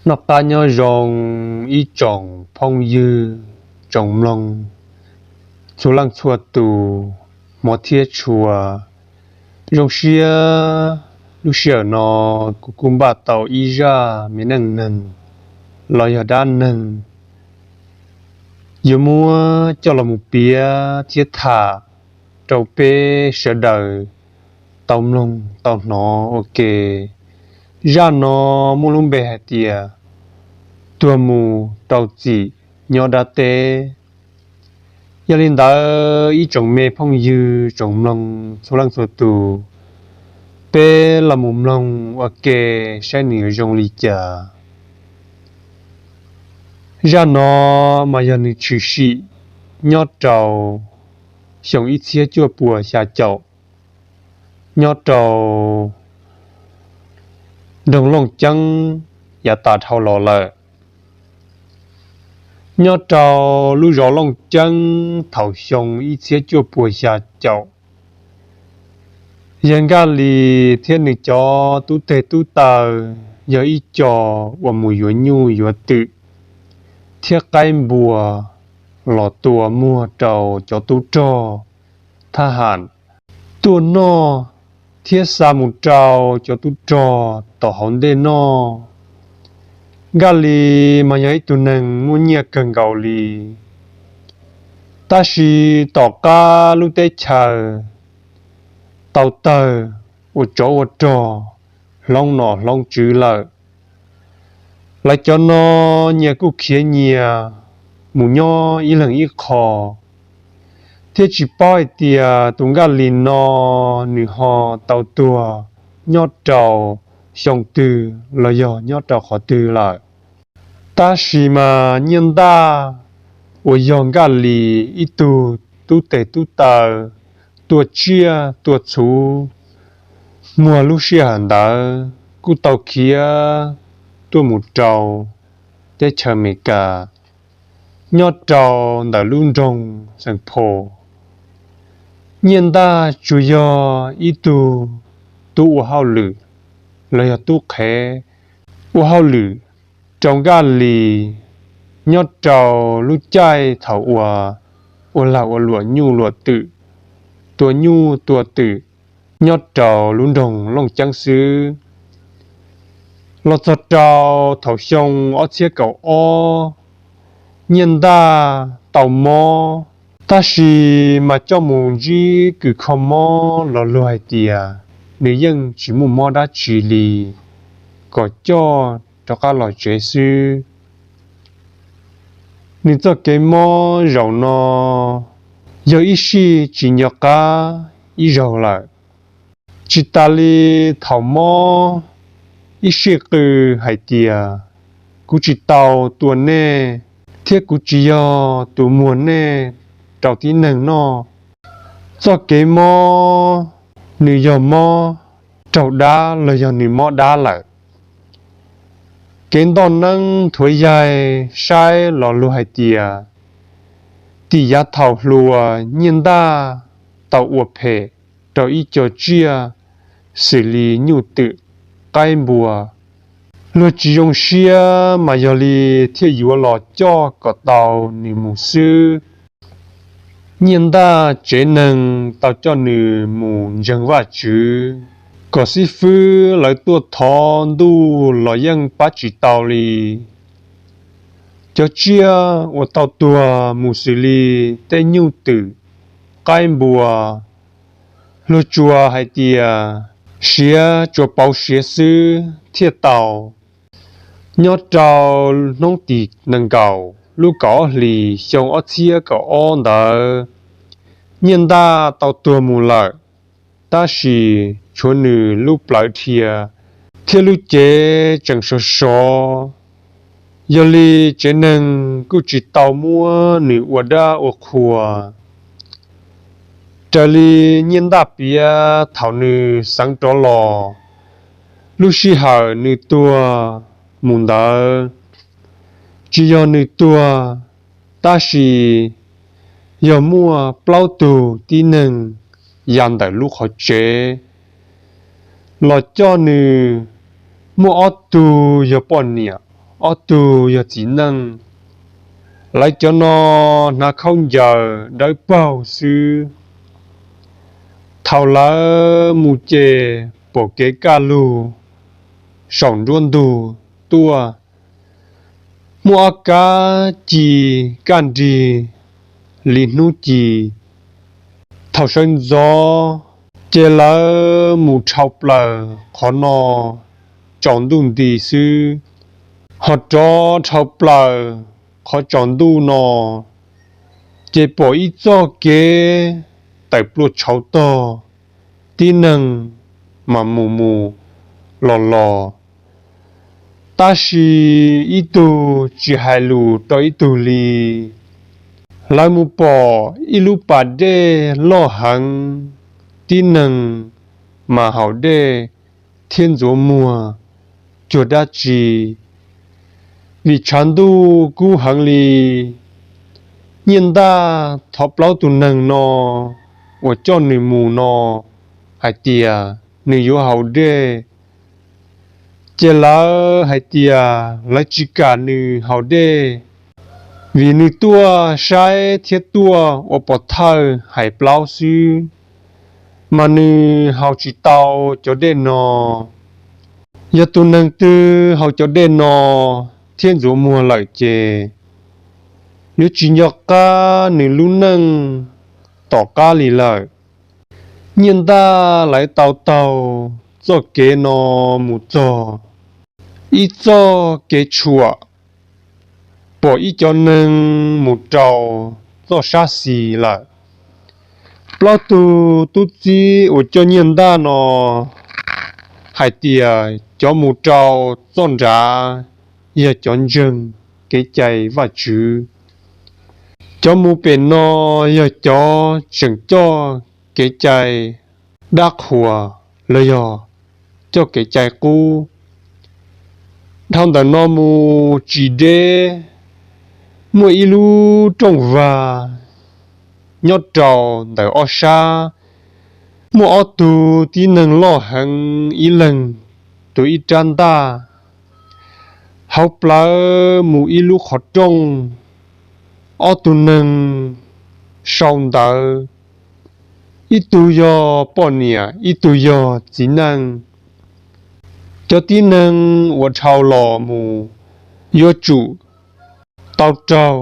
Noj qab nyob zoo ib tsoom phooj ywg, tsoom mloog txhua leej txhua tus, hmov thiab tshua. Zoo siab lub sij hawm no kuv kuj npaj tau ib zaj me neej neeg los yog dab neeg yuav muab coj los mus piav thiab tham rau peb sawv daws tau mloog tau hnov ua ke. Zaj no muaj lub npe hais tias tuag mus rau txim nyob dab teb. Yog li ntawd ib tsoom me phooj ywg tsoom mloog txhua leej txhua tus, peb los mus mloog ua ke saib nws yuav zoo li cas. Zaj no mas yog nws tshwm sim nyob rau xyoo ib txhiab cuaj puas xya caum, nyob rau nroog Looj Ceeb yav tas dhau los lawm. Nyob rau lub zos Looj Ceeb thaum xyoo ib txhiab cuaj puas xya caum, yawg Nkaj Lis thiab nws cov tub teg tub taw yog ib co uas mus yuav nyuj yuav twm thiab qaib npua los tua muag rau cov tub rog thab ham tuaj noj thiab xa mus rau cov tub rog tom hauv ntej noj. Nkaj Lis mas yog ib tug neeg muaj nyiaj kawg nkaus li, tab sis tom qab lub teb chaws tau tawg ua tsov ua rog, hloov nom hloov tswv lawm, lawv cov no nyias kuj khiav nyias mus nyob ib leeg ib qho, thiab tsis paub hais tias tus Nkaj Lis no nws ho tau tuag nyob rau xyoo twg los yog nyob rau qhov twg lawm. Tab sis mas Nyiaj Ntaj uas yog Nkaj Lis ib tug tub teg tub taw tua tsiaj tua txhuv muag lub sij hawm ntawd kuj tau khiav tuaj mus rau teb chaws Amelikas, nyob rau ntawm lub nroog Xeem Phos. Nyiaj Ntaj tsuas yog ib tug tub ua hauj lwm los yog tub qhev ua hauj lwm rau Nkaj Lis nyob rau lub caij thaum uas ua lag ua luam nyuj luam twm, tua nyuj tua twm nyob rau lub nroog Looj Ceeb xwb. Los txog rau thaum xyoo ob txhiab kaum ob, Nyiaj Ntaj tau mob, tab sis mas coj mus ntsib kws kho mob los luag hais tias nws yeej tsis muaj mob dab tsi li, kom coj rov qab los tsev xwb. Nws txoj kev mob zaum no yog ib sij tsis nco qab ib zaug lawm. Tsis tas li thaum mob ib sij qw hais tias, kuv tsis tau tua nej, thiab kuv tsis yog tus muag nej rau tib neeg noj. Txoj kev mob, nws yog mob raug dab los yog nws mob dab lawm. Kev ntoj neeb thuav yaig saib los luag hais tias, tim yav thaum hluas Nyiaj Ntaj tau ua phem rau ib co tsiaj xws li nyuj twm, qaib npua. Luag tsis zoo siab mas yog li thiaj yuav los coj kom tau nws mus xwb. Nyiaj Ntaj tsev neeg tau coj nws mus ntseeg Vajtswv, kom xib fwb lawv tuaj thov ntuj los yeej pab tsis tau li. Cov tsiaj uas tau tuag mus xws li tej nyuj twm, qaib npua, luag tsuas hais tias siav tsuas pauv siav xwb thiaj tau. Nyob rau hnub tim nees nkaum lub kaum ob hlis xyoo ob txhiab kaum ob ntawd, Nyiaj Ntaj tau tuag mus lawm, tab sis tshuav nws lub plawv dhia thiab lub cev tseem sov sov. Yog li tsev neeg kuj tsis tau muab nws ua dab ua qhua. Raws li Nyiaj Ntaj piav thaum nws xeev rov los, lub sij hawm nws tuag mus ntawd, tsis yog nws tuag, tab sis yog muaj plaub tug tib neeg ya ntawm lub qhov tsev los coj nws, muaj ob tug yog poj niam, ob tug yog txiv neej. Lawv cov no hnav khaub ncaws dawb paug xwb. Thaum lawv mus ces pom kev kaj lug saum nruab ntug tuaj, muaj ob kab ci kaj nrig li hnub ci. Thaum sawv ntxov ces lawv mus dhau plaws qhov no tsaus ntuj nti xwb, ho rov dhau plaws qhov tsaus ntuj no ces pom ib txoj kev tawm plua tshauv tog, tib neeg mas mus mus los los, tab sis ib tug tsis hais lus rau ib tug li. Lawv mus pom ib lub pas dej loj heev, tib neeg mas haus dej thiab ntxuav muag cuag dab tsi, vim tshav ntuj kub heev li. Nyiaj Ntaj thov plaub tus neeg no uas coj nws mus no hais tias nws yuav haus dej, ces lawv hais tias lawv tsis kam nws haus dej, vim nws tuaj saib thiab tuaj ua pov thawj hais plaub xwb, mas nws haus tsis tau cov dej no. Yog tus neeg twg haus cov dej no thiab ntxuav muag lawm ces yuav tsis nco qab nws lub neej tom qab li lawm. Nyiaj Ntaj lawv tau taug txoj kev no mus txog ib txoj kev tshuam, pom ib cov neeg mus rau txoj sab xis lawm. Plaub tug tub txib uas coj Nyiaj Ntaj no hais tias cov mus rau txoj nrad yog cov ntseeg kev cai Vajtswv, cov mus pem no yog cov tseem coj kev cai dab qhuas los yog coj kev cai qub. Dhau ntawm no mus tsis deb, muaj ib lub rooj vag nyob rau ntawm ob sab, muaj ob tug tib neeg loj heev ib leeg tuav ib rab ntaj hauv plawv mus ib lub qhov rooj. Ob tug neeg sau ntawv, ib tug yog poj niam ib tug yog txiv neej. Cov tib neeg uas dhau los mus yuav tsum tau raug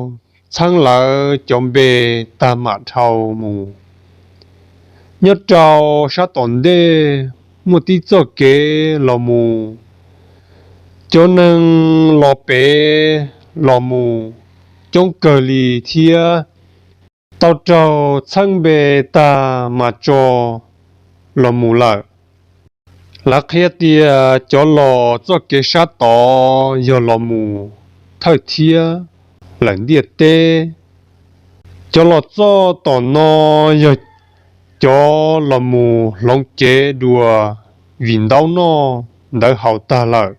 txheeb lawv cov npe tag mam dhau mus. Nyob rau sab tom ntej muaj tib txoj kev los mus, cov neeg los pem los mus coob kawg li thiab tau raug txheeb npe tag mas tso los mus lawm. Lawv qhia tias cov los txoj kev sab tod yog los mus thawj thiab lawm ntiaj teb. Cov los txoj tom no yog cov los mus hloov cev dua vim ntaub noj ntawv haus tag lawm,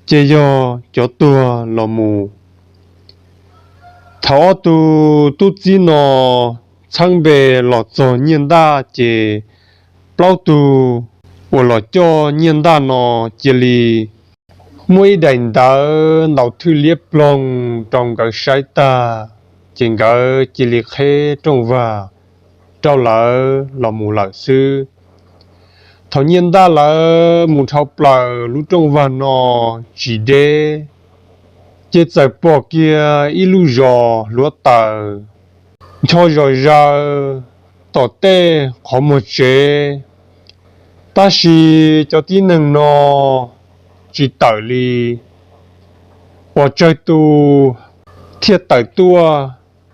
ces yog cov tuag los mus. Thaum ob tug tub txib no txheeb npe los txog Nyiaj Ntaj ces plaub tug uas los coj Nyiaj Ntaj no cia li muaj ib daim ntawv ntaus thwj liab ploog rau nkawd saib tag, ces nkawd cia li qheb rooj vag rau lawv los mus lawm xwb. Thaum Nyiaj Ntaj lawv mus dhau plaws lub rooj vag no tsis deb, ces txawm pom kiag ib lub zos hluav taws ncho zom zaws tom tej qhov muag tsev. Tab sis cov tib neeg no tsis tawm li, pom tsawg tus thiaj tawm tuaj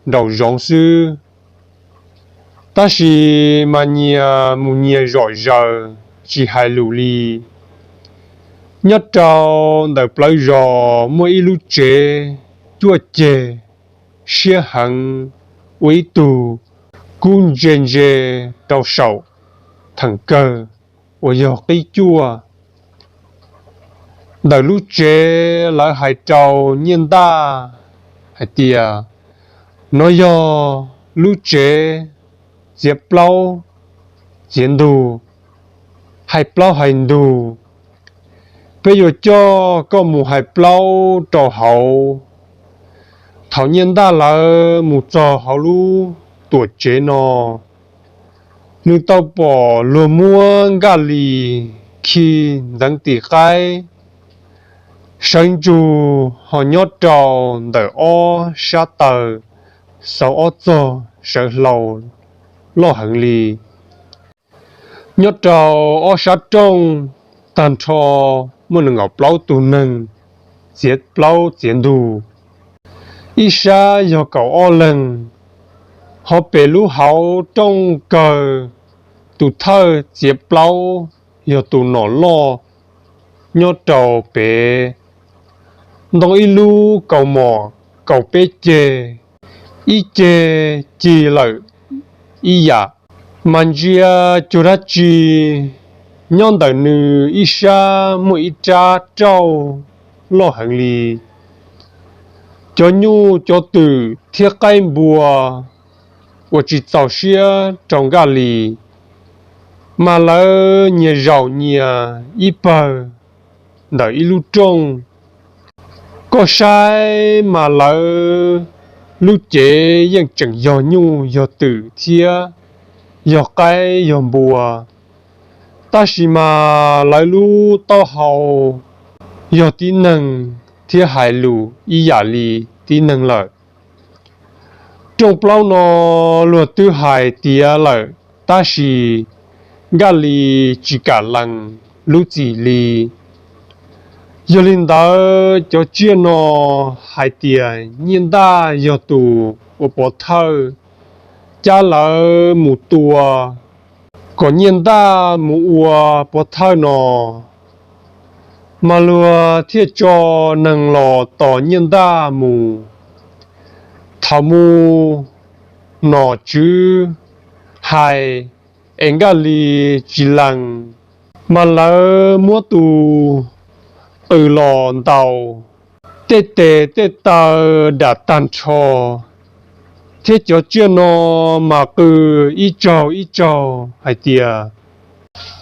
nraum zoov xwb. Tab sis mas nyias mus nyias zom zaws tsis hais lus li. Nyob rau ntawm plawv zos muaj ib lub tsev cuaj ceg siab heev, ua ib tug kub ntse ntse rau saum theem kawg uas yog qib cuaj. Ntawm lub tsev lawv hais rau Nyiaj Ntaj hais tias, nov yog lub tsev txiav plaub txiav ntug, hais plaub hais ntug. Peb yuav coj koj mus hais plaub rau hauv. Thaum Nyiaj Ntaj lawv mus txog hauv lub tuam tsev no, nws tau pom luag muab Nkaj Lis khi ntxeev tim qaib, sawv ntsug ho nyob rau ntawm ob sab taw, xauv ob txog sawv hlau loj heev li. Nyob rau ob sab rooj tag nrho muaj nees nkaum plaub tus neeg txiav plaub txiav ntug, ib sab yog kaum ob leeg, ho pem lub hauv rooj kawg tus thawj txiav plaub yog tus nom loj nyob rau pem, ntoo ib lub kaus mom kaum peb ceg, ib ceg cig lawm ib yam. Mas ntsia cuag dab tsi, nyob ntawm nws ib sab muaj ib rab rauj loj heev li. Cov nyuj cov twm thiab qaib npua uas tsis txaus siab rau Nkaj Lis, mas lawv nyias zaum nyias ib pawg ntawm ib lub rooj. Koj saib mas lawv lub cev yeej tseem yog nyuj yog twm thiab yog qaib yog npua, tab sis mas lawv lub taub hau yog tib neeg thiab hais lus ib yam li tib neeg lawm. Rooj plaub no luag twb hais tiav lawm, tab sis Nkaj Lis tsis kam lees lub txim li. Yog li ntawd cov tsiaj no hais tias Nyiaj Ntaj yog tus ua pov thawj cab lawv mus tua, kom Nyiaj Ntaj mus ua pov thawj no, mas luag thiaj tso neeg los tos Nyiaj Ntaj mus. Thaum mus nom tswv hais es Nkaj Lis tsis lees, mas lawv muab tus qws los ntaus, tej tes tej taw dam tag nrho, thiab cov tsiaj no mas qw ib tsaug ib tsaug hais tias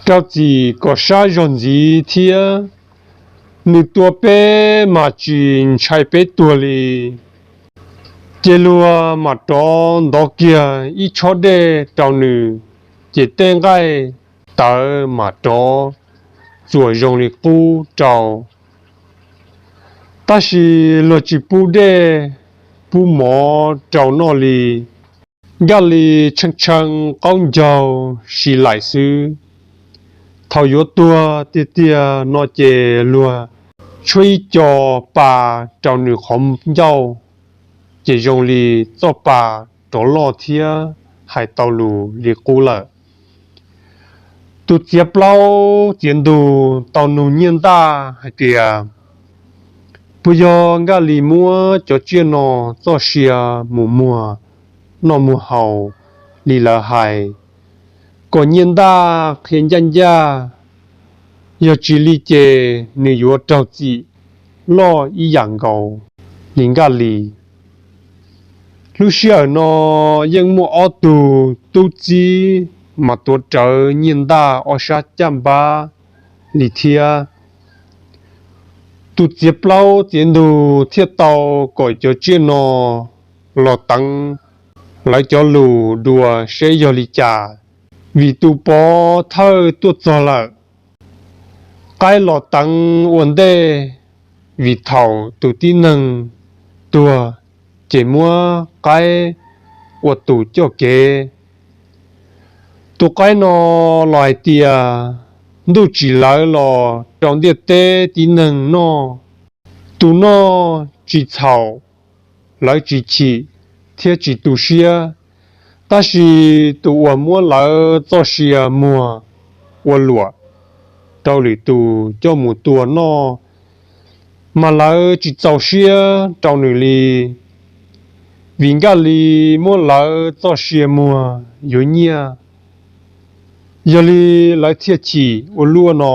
rau txim kom sab zog ntxiv thiab, nws tua peb mas tsis ntshai peb tuag li. Ces luag mam rov ntov kiag ib tshob dej rau nws, ces tej nqaij tawv mam rov txuas zoo li qub rau. Tab sis luag tsis pub dej pub mov rau noj li. Nkaj Lis tshee tshee qaub ncaug si laim xwb. Thaum yuav tuag tiag tiag no ces luag tshuab ib co pa rau nws qhov ncauj, ces zoo li txoj pa rov loj thiab hais tau lus li qub lawm. Tus txiav plaub txiav ntug tau nug Nyiaj Ntaj hais tias, puas yog Nkaj Lis muab cov tsiaj no txoj sia mus muag noj muag haus li lawv hais? Kom Nyiaj Ntaj qhia ncaj ncaj, yog tsis li ces nws yuav raug txim loj ib yam nkaus li Nkaj Lis. Lub sij hawm no yeej muaj ob tug tub txib mas tuav rawv Nyiaj Ntaj ob sab caj npab li thiab. Tus txiav plaub txiav ntug thiaj tau kom cov tsiaj no los teev lawv cov lus dua seb yog li cas, vim tus pov thawj tuaj txog lawm. Qaib los teev ua ntej, vim thaum tus tib neeg tuag ces muab qaib ua tus coj kev. Tus qaib no los hais tias ntuj tsim lawv los rau ntiaj teb tib neeg noj. Tus noj tsis txhaum, lawv tsis chim thiab tsis tu siab, tab sis tus uas muab lawv txoj sia muag ua luam rau lwm tus coj mus tua noj, mas lawv tsis txaus siab rau nws li, vim Nkaj Lis muab lawv txoj sia muag yuav nyiaj. Yog li lawv thiaj chim ua luaj no,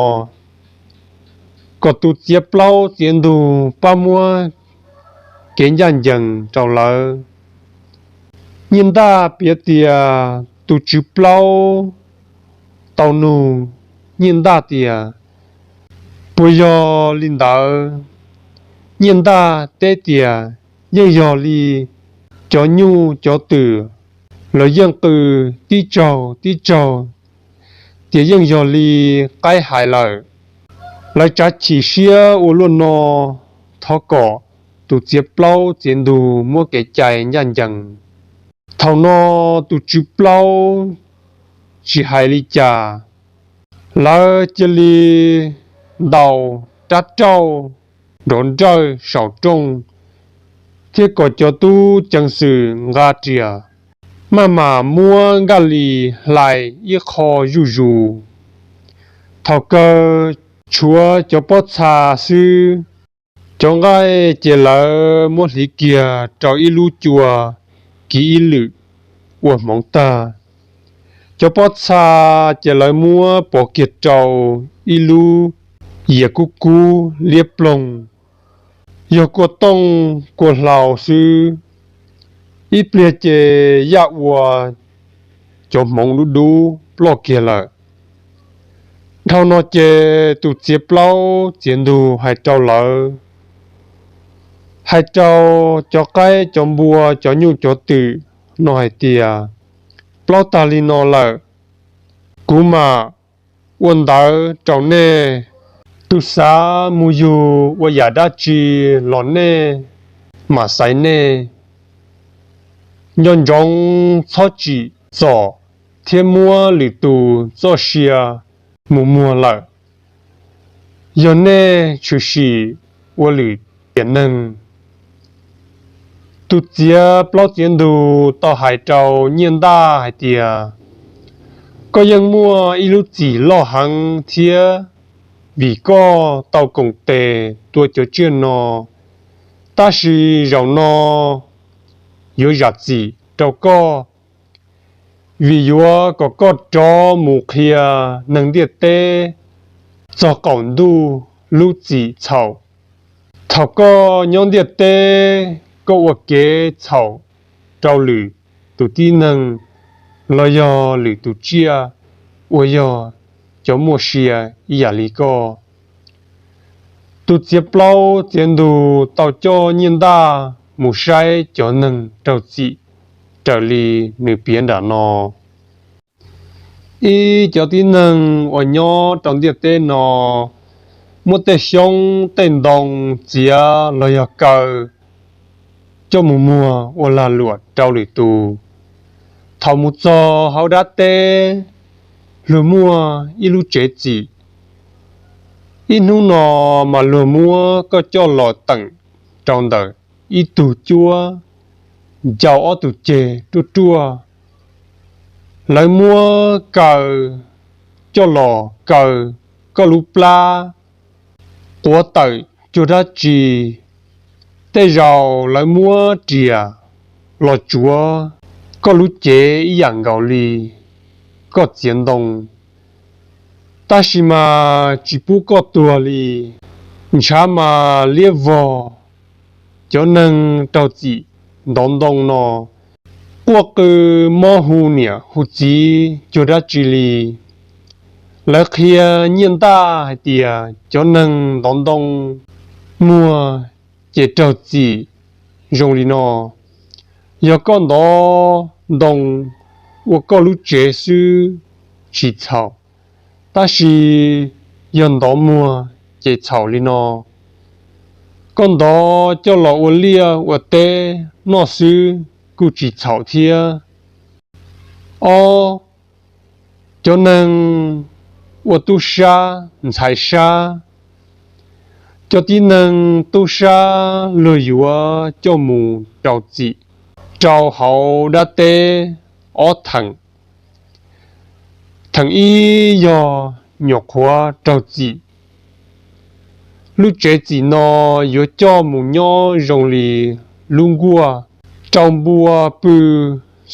kom tus txiav plaub txiav ntug pab muab kev ncaj ncees rau lawv. Nyiaj Ntaj piav tias tus tswv plaub tau nug Nyiaj Ntaj tias, Uas yog li ntawd, Nyiaj Ntaj teb tias yeej yog li, cov nyuj cov twm los yeej qw tib tsaug tib tsaug tias yeej yog li qaib hais lawm. Lawv tsav chim siab ua luaj no, thov kom tus txiav plaub txiav ntug muab kev cai ncaj ncees. Thaum no tus tswv plaub tsis hais li cas, lawv cia li ntaus rab rauj nrov nrawj saum rooj, thiab kom cov tub ceev xwm nqa riam maj mam muab Nkaj Lis hlais ib qho zuj zus. Thaum kawg tshuav cov pob txha xwb, cov nqaij ces lawv muab hliv kiag rau ib lub cua kiv ib lwm ua hmoov tag. Cov pob txha ces lawv muab pov kiag rau ib lub yias kub kub liab ploog, yog kua tooj kua hlau xwb. Ib pliag ces yaj ua cov hmoov dub dub ploj kiag lawm. Dhau no ces tus txiav plaub txiav ntug hais rau lawv, hais rau cov qaib cov npua cov nyuj cov twm no hais tias, Plaub tag li no lawm, kuv mam ua ntawv rau nej. Tus xav mus yug ua yam dab tsi los nej mam xaiv nej. Nco ntsoov txhob tsim txom thiab muab lwm tus txoj sia mus muag lawm, yog nej tshwm sim ua lwm tiam neeg. Tus txiav plaub txiav ntug tau hais rau Nyiaj Ntaj hais tias, Koj yeej muaj ib lub txim loj heev thiab, vim koj tau koom tes tua cov tsiaj no, tab sis zaum no yuav zam txim rau koj, vim yuav kom koj rov mus qhia neeg ntiaj teb txog qaum ntuj lub txim txhaum. Thaum koj nyob ntiaj teb, koj ua kev txhaum rau lwm tus tib neeg los yog lwm tus tsiaj uas yog cov muaj sia ib yam li koj. Tus txiav plaub txiav ntug tau coj Nyiaj Ntaj mus saib cov neeg raug txim raws li nws piav nram no. Ib cov tib neeg uas nyob rau ntiaj teb no muab tej xyoob tej ntoo txiav los yog kaw coj mus muag ua lag luam rau lwm tus. Thaum mus txog hauv dab teb, luag muaj ib lub tsev txim. Ib hnub no mas luag muab koj coj los teem rau ntawm ib tug cuab, ncau ob tug ceg ruaj ruaj. Lawv muab kaw coj los kaw koj lub plab, quav tawm cuag dab tsi. Tej zaum lawv muab riam los tsuav koj lub cev ib yam nkaus li koj txiav ntoo, tab sis mas tsis pub koj tuag li. Ntshav mas liab vog. Cov neeg raug txim ntov ntoo no quaj qw mob hu niam hu txiv cuag dab tsi li. Lawv qhia Nyiaj Ntaj hais tias cov neeg ntov ntoo muag ces raug txim zoo li no. Yog koj ntov ntoo ua koj lub tsev xwb tsis txhaum, tab sis yog ntov muag ces txhaum li no. Koj ntov coj los ua liaj ua teb noj xwb kuj tsis txhaum thiab. Ob, cov neeg ua tub sab ntxhais sab. Cov tib neeg tub sab luag yuav coj mus rau txim rau hauv dab teb ob theem. Theem ib yog nyuam qhuav raug txim. Lub tsev txim no yuav coj mus nyob zoo li lub nkuaj, rau npua pw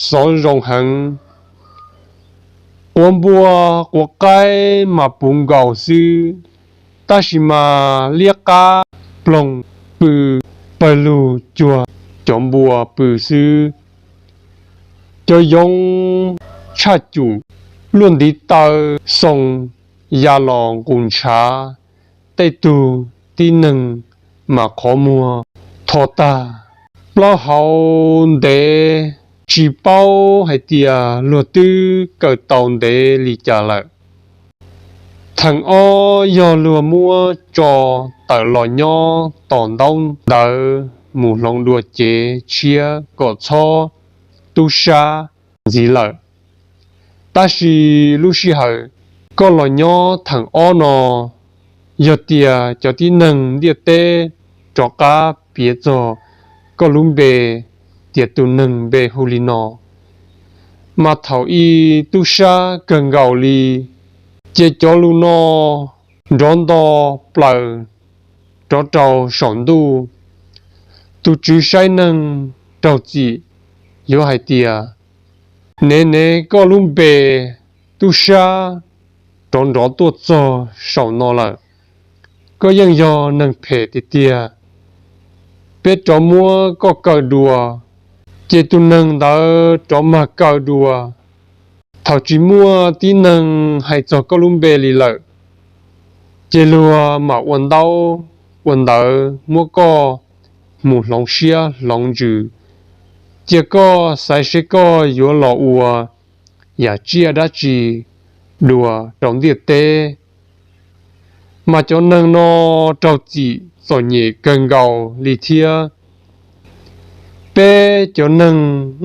xov zoo heev. Quav npua quav qaib mas puv nkaus xwb, tab sis mas liab qab ploog pw pawg lug cuag cov npua pw xwb. Cov yoov tshaj cum luaj ntiv taw xoo ya los nqus ntshav, tej tug tib neeg mas qhov muag tho tag, plaub hau ntev, tsis paub hais tias luag twb kaw tau ntev li cas lawm. Theem ob yog luag muab tso tawm los nyob tos ntaub ntawv mus hloov dua cev tshiab kom txhob tub sab ntxiv lawm. Tab sis lub sij hawm koj los nyob theem ob no, yog tias cov tib neeg ntiaj teb rov qab piav txog koj lub npe tias tus neeg npe hu li no, mas thaum i tub sab kawg nkaus li, ces cov lus no nrov nto plaws rov rau saum ntuj. Tus tswv saib neeg raug txim yuav hais tias, nev nev, koj lub npe tub sab rov nrov tuaj txog saum no lawm. Koj yeej yog neeg phem tiag tiag. Peb rov muab koj kaw dua. Ces tus neeg ntawd rov mag kaw dua. Thaum tsis muaj tib neeg hais txog koj lub npe li lawm, ces luag mam ua ntaub ua ntawv muab koj mus hloov siab hloov ntsws, cia koj xaiv seb koj yuav los ua yam tsiaj dab tsi dua rau ntiaj teb. Mas cov neeg no raug txim txom nyem kawg nkaus li thiab. Peb cov neeg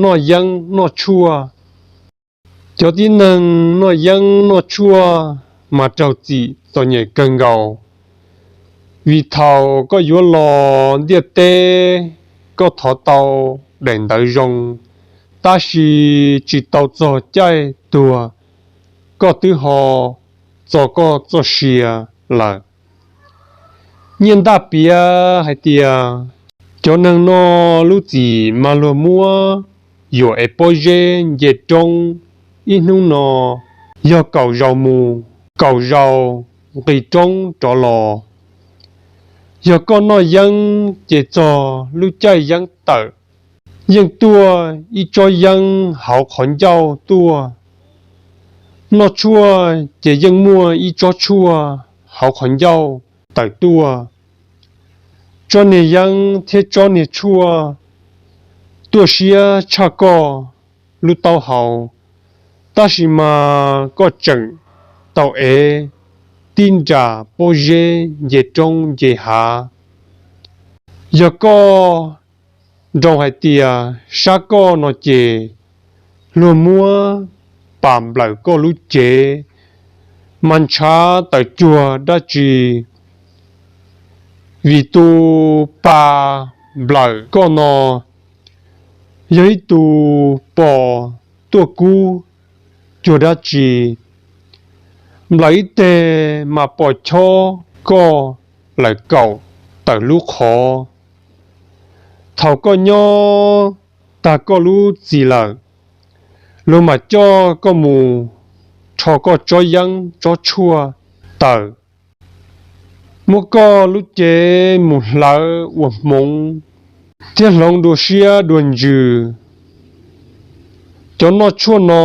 noj yeeb noj tshuaj, cov tib neeg noj yeeb noj tshuaj mas raug txim txom nyem kawg nkaus. Vim thaum koj yuav los ntiaj teb, koj thov tau daim ntawv zoo, tab sis tsis tau txog caij tuag, koj twb ho txo koj txoj sia lawm. Nyiaj Ntaj piav hais tias, cov neeg no lub txim mas luag muab yuam es pob zeb nce roob, ib hnub no yog kaum zaus mus, kaum zaus nqis roob rov los. Yog koj noj yeeb ces txog lub caij yeeb tawm, yeej tuaj ib tsob yeeb hauv qhov ncauj tuaj. Noj tshuaj ces yeej muaj ib tsob tshuaj hauv qhov ncauj tawm tuaj. Tsob niag yeeb thiab tsob niag tshuaj tuaj siab tshaj koj lub taub hau, tab sis mas koj tseem tau ev tib nra pob zeb nce roob nce hav. Yog koj nroo hais tias sab koj no ces luag muab pas nplawm koj lub cev, mas ntshav tawm cuag dab tsi, vim tus pas nplawm koj no yog ib tug pos tuaj kub cuag dab tsi. Nplawm ib teg mas pos chob koj lawm kaum tawm lub qhov. Thaum koj nyob tag koj lub txim lawm, luag mam coj koj mus rho koj tsob yeeb tsob tshuaj tawm, muab koj lub cev mus hlawv ua hmoov thiab hloov dua siab dua ntsws. Cov noj tshuaj no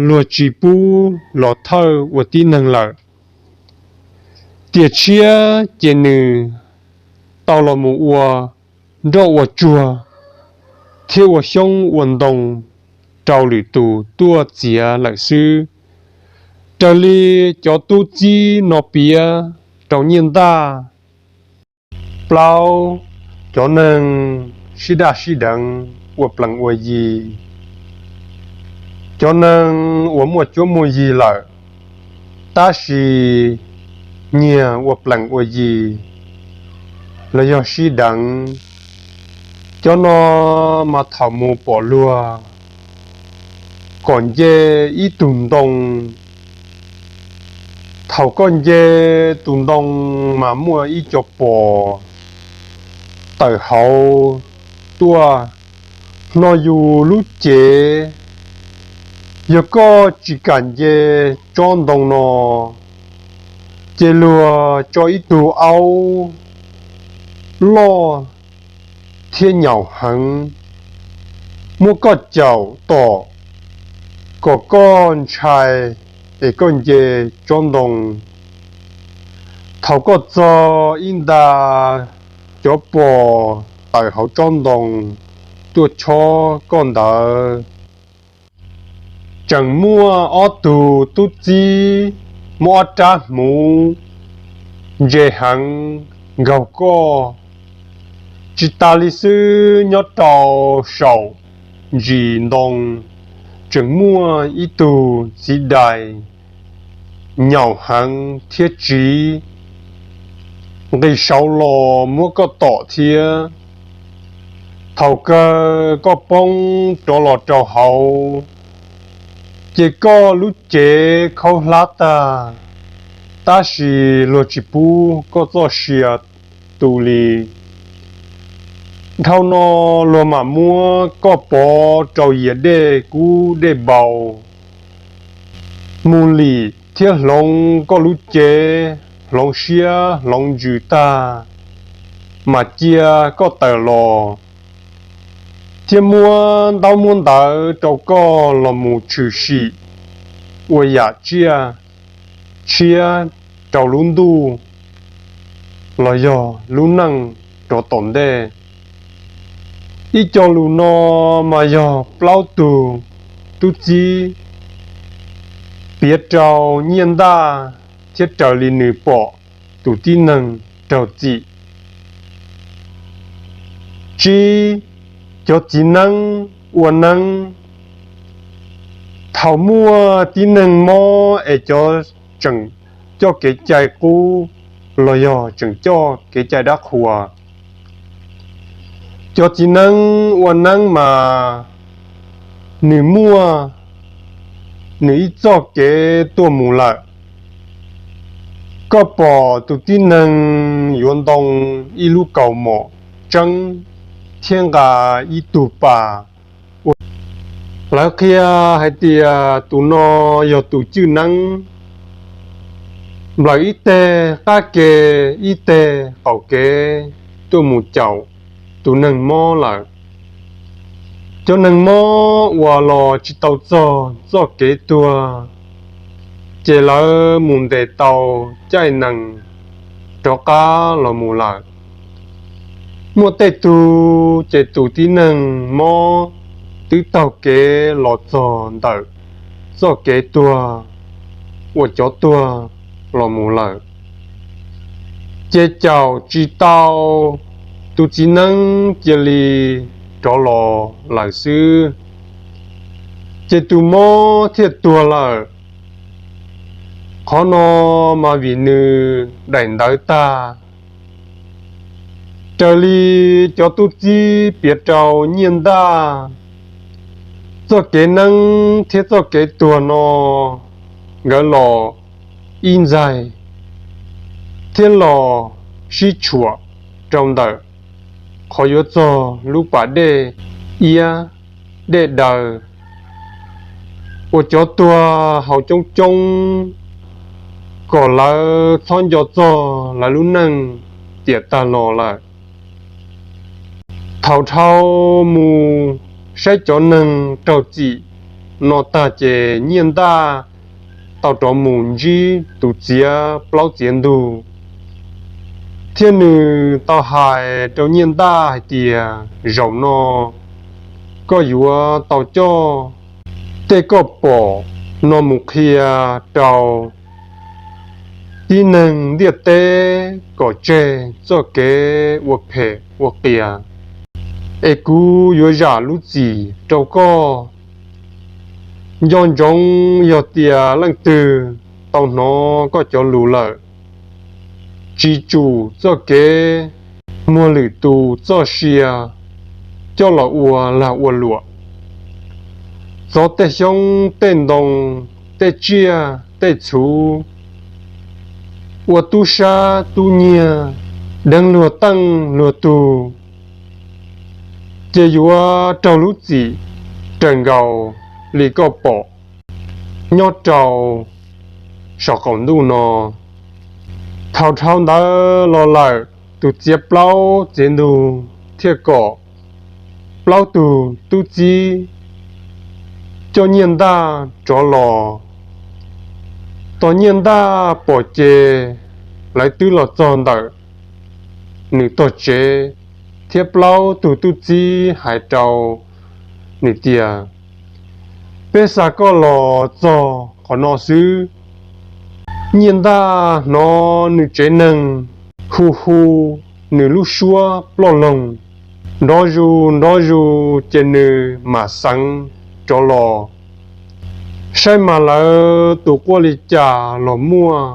luag tsis pub los thawj ua tib neeg lawm. Tiam tshiab ces nws tau los mus ua nroj ua tsuag thiab ua xyoob ua ntoo rau lwm tus tuaj txiav lawm xwb. Raws li cov tub txib no piav rau Nyiaj Ntaj. Plaub, cov neeg sib daj sib deev ua plees ua yi. Cov neeg uas muaj cuab muaj yig lawm, tab sis nyiag ua plees ua yi los yog sib deev, cov no mas thaum mus pom luag kom nce ib tug ntoo. Thaum koj nce tus ntoo mas muaj ib co pos tawm hauv tuaj hno yus lub cev. Yog koj tsis kam nce tsob ntoo no, ces luag tso ib tug aub loj thiab nyaum heev muab koj caum tom kom koj ntshai es koj nce tsob ntoo. Thaum koj txog ib nta cov pos tawm hauv tsob ntoo tuaj chob koj ntawd, tseem muaj ob tug tub txib muab ob rab hmuv ntse heev nkaug koj. Tsis tas li xwb, nyob rau saum ntsis ntoo tseem muaj ib tug txiv dais nyaum heev thiab tsiv nqis saud los muab koj tom thiab. Thaum kawg koj poob rov los rau hauv, ces koj lub cev khaub hlab tag, tab sis luag tsis pub koj txoj sia tu li. Dhau no luag mam muab koj pov rau yias dej kub dej npau, mus lim thiab hloov koj lub cev, hloov siab hloov ntsws tag, mas cia koj tawm los, thiab muab ntaub muab ntawv rau koj los mus tshwm sim ua yam tsiaj tshiab rau lub ntuj los yog lub neej rov tom ntej. Ib co lus no mas yog plaub tug tub txib piav rau Nyiaj Ntaj thiab raws li nws pom tus tib neeg raug txim. Tsib, cov txiv neeb ua neeb. Thaum muaj tib neeg mob es cov tseem coj kev cai qub los yog tseem coj kev cai dab qhuas, cov txiv neeb ua neeb mas nws muaj nws ib txoj kev tuaj mus lawm. Koj pom tus tib neeg yuav ntoo ib lub kaus mom tseeb thiab nqa ib tug pas, lawv qhia hais tias tus no yog tus cwj neeb, nplawm ib teg qab ke ib teg qaum kev tuaj mus caum tus neeg mob lawm. Cov neeg mob uas los tsis tau txog txoj kev tuag, ces lawv mus ntes tau caij nees rov qab los mus lawm. Muaj tej tug ces tus tib neeg mob twb taug kev los txog ntawm txoj kev tuag uas cov tuag los mus lawm, ces caum tsis tau, tus txiv neeb cia li rov los lawm xwb, ces tus mob thiaj tuag lawm. Qhov no mas vim nws daim ntawv tag. Raws li cov tub txib piav rau Nyiaj Ntaj, txoj kev neeb thiab txoj kev tuag no nkawd los ib ntxaig thiab los sib tshuam rau ntawm qhov yuav txog lub pas dej iab dej daw uas cov tuag haus coob coob kom lawv txhob nco txog lawv lub neej tiam tag los lawm. Thaum dhau mus saib cov neeg raug txim no tag ces Nyiaj Ntaj tau rov mus ntsib tus txiav plaub txiav ntug, thiab nws tau hais rau Nyiaj Ntaj hais tias, zaum no koj yuav tau coj tej koj pom no mus qhia rau tib neeg ntiaj teb kom tseg txoj kev ua phem ua qias, es kuv yuav zam lub txim rau koj. Nco ntsoov yog tias leej twg tau hnov koj cov lus lawm, tsis tsum txoj kev muag lwm tus txoj sia coj los ua lag ua luam. Txov tej xyoob tej ntoo, tej tsiaj tej txhu, ua tub sab tub nyiag, deev luag teej luag tug, ces yuav raug lub txim raws nkaus li koj pom nyob rau saum qaum ntuj no. Thaum dhau ntawd los lawm, tus txiav plaub txiav ntug thiaj kom plaub tug tub txib coj Nyiaj Ntaj rov los. Tos Nyiaj Ntaj pom ces lawv twb los txog ntawm nws tog tsev, thiab plaub tug tub txib hais rau nws tias, Peb xa koj los txog qhov no xwb. Nyiaj Ntaj hnov nws tsev neeg hu hu nws lub suab ploj loog, nrov zus nrov zus ces nws mam xeev rov los saib mas lawv tus quaj li cas los muaj.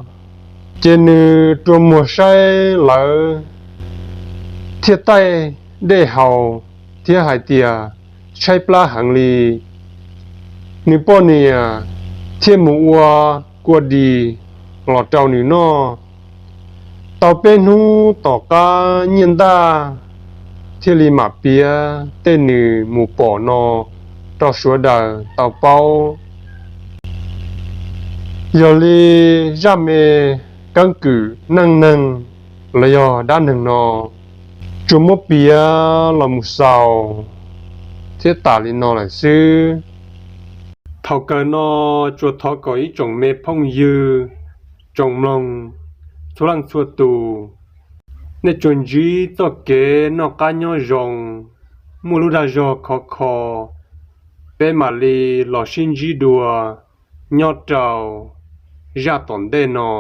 Ces nws rua muag saib lawv thiaj taij dej haus thiab hais tias, Tshaib plab heev li. Nws poj niam thiaj mus ua kua dis los rau nws noj. Tau peb hnub tom qab Nyiaj Ntaj thiaj li mam piav tej nws mus pom no rau sawv daws tau paub. Yog li zaj me keeb kwm neej neeg los yog dab neeg no tsuas muab piav los mus xaus thiab tas li no lawm xwb. Thaum kawg no tsuas thov kom ib tsoom me phooj ywg, tsoom mloog txhua leej txhua tus, nej tsuas ntsib txoj kev noj qab nyob zoo, muaj lub dag zog khov kho, peb mam li los sib ntsib dua nyob rau zaj tom ntej no.